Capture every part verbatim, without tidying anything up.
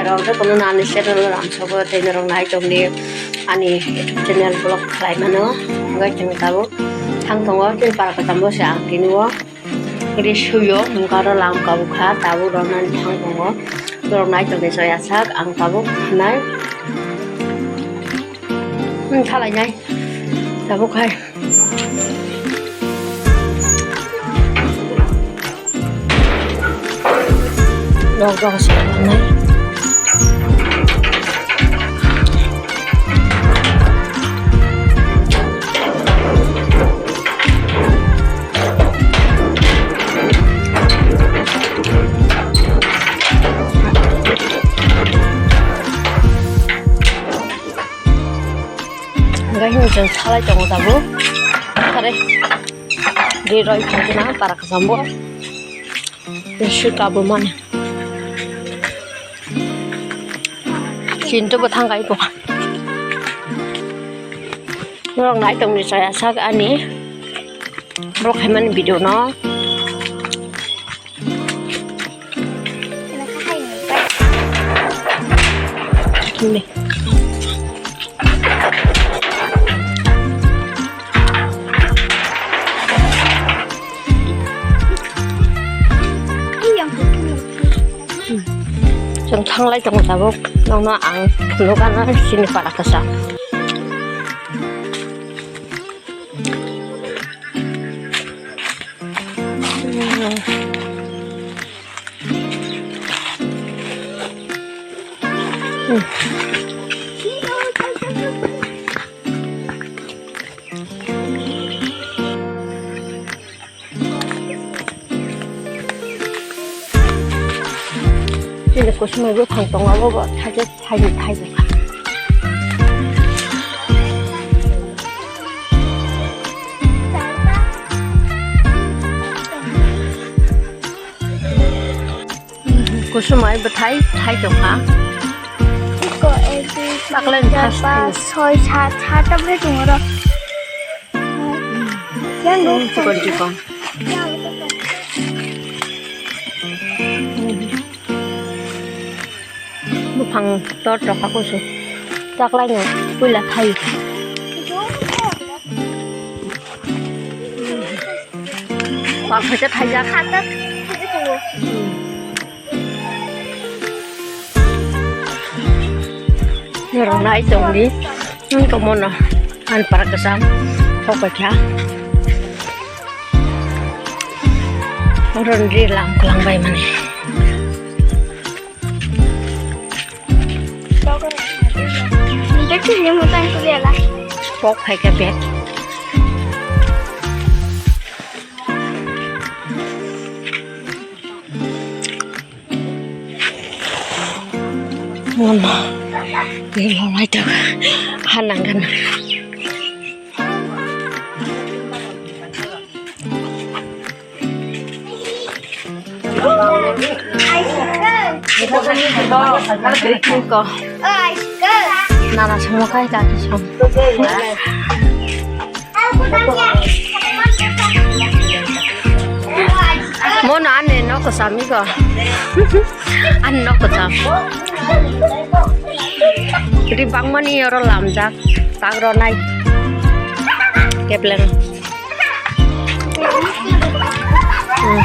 Rok jotono no ani channel o lamsogo tei norok nai tongdi ani YouTube channel vlog khlai mano. Hwnkhe chwng tabuk thang tongo tei para kwcham bo se ang tini o ri suyo hwnkhe aro lam kabuk kha tabuk rok nani thang tongo. Norok nai tongdi soya sak ang tabuk nai. Hmm, thalai nai tabuk khai. Rok rok se nai. Hingke hini chwng salai tongo tabuk. Are, ri roi phai kheno para kwcham bo. Sui kabumani. Chintu bo thang kai bo. Norok nai tongni chaya sak ani. Borok khaimani video no. Chwng thanglai tongo tabuk, nokno ang phunukgana chini para kwcham. Chini kusumai buphang tongo, abo bo thaijak, thaijak, thaijak. Kusumai bwthai thai tongkha. Iko ek, dui, tin, char, pas, soi, sat, sat ta bwrwi tongo oro. Yang duk chikon chikon. Buphang tor tokha kusu. Taklaino puila thai. Pal khaisa thaijak. Norok nai tongdi. Ang komono. Ang para kwcham. Thok bai kha. Oro ni ri lam kwlang bai mani. Pok phaikha bag. Mono. Ini lolai tok. Hanang kana. Nana samo kai kaki som. Mono ani nok sami ko. Ani nok sam. Ri bangmani oro lamjak. Tagro nai. Kepleng. Hmm.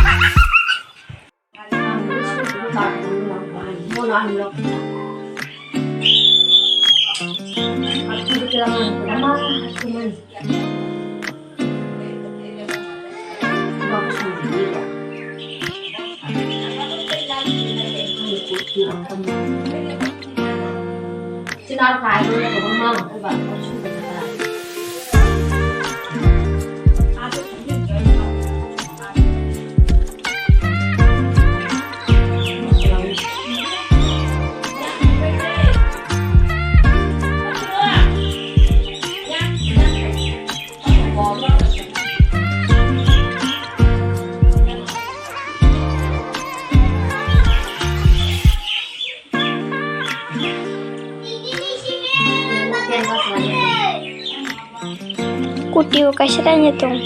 Kuti o kaisa kainwi tong.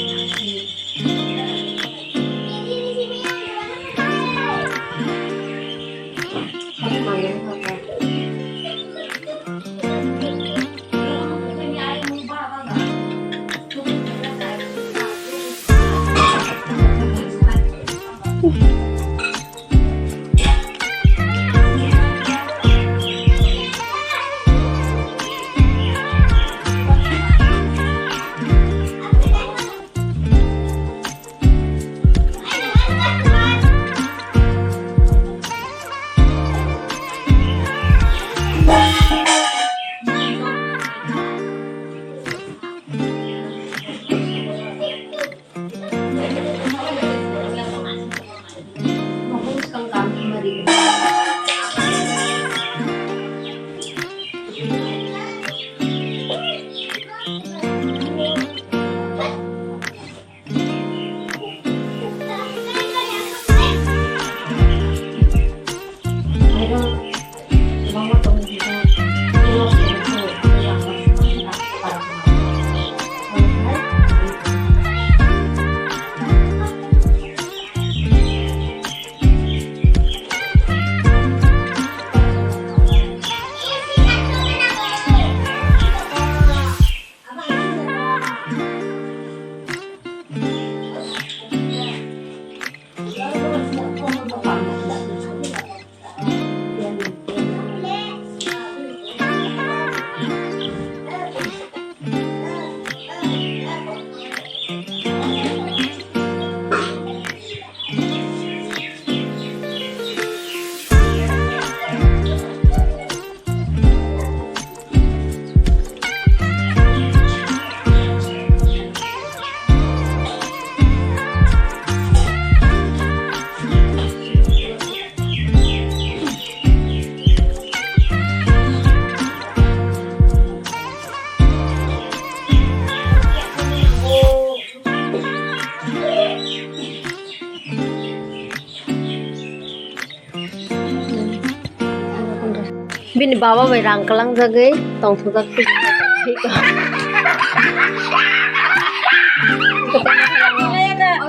Bini baba bai rang kalangjagwi tongthokjak.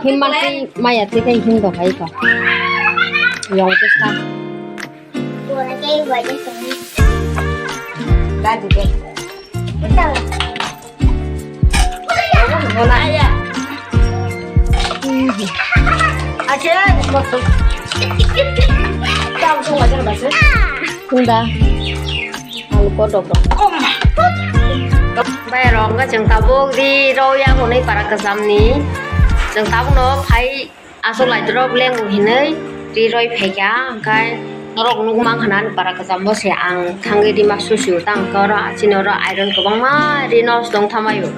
Himma tei maya tei khe him dok hai kha. Yong tei sa. Kunda. Ang kotok rok. Bai rok wngkha chwng tabuk ri rw ya hwnwi para kwcham ni. Chwng tabuk no phai. Aswk lai drop lengo hinwi ri roi phaikha, hwnkhe norok nukmang hwnani para kwchambo se ang thangwi rima susi o tang khe oro chini oro iron kwbangma ri nos tong thamaio.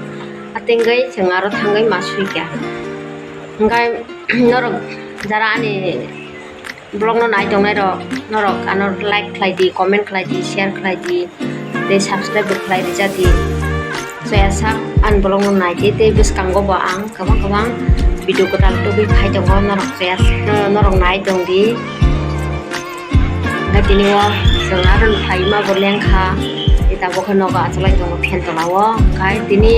Atingwi chwng aro thangwi ma suikha. Hwnkhe norok jara ani vlog no nai tongnai rok norok ano like khlai di, comment khlai di, share khlai di. Tei subscribe bo khlai rijak di. Soya sak ani vlog no nai di, tei bwskango bo ang kwbang kwbang video kwtal tubui phai tongo norok soya, norok nai tong di. Hwnkhe tini o chwng aro phaima bo lengkha, tei tabuk khe nogo achuk lai tongo phen tola o. Hwnkhe tini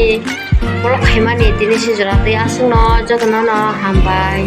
vlog khaimani tini se jora tei aswk no joto no no hambai.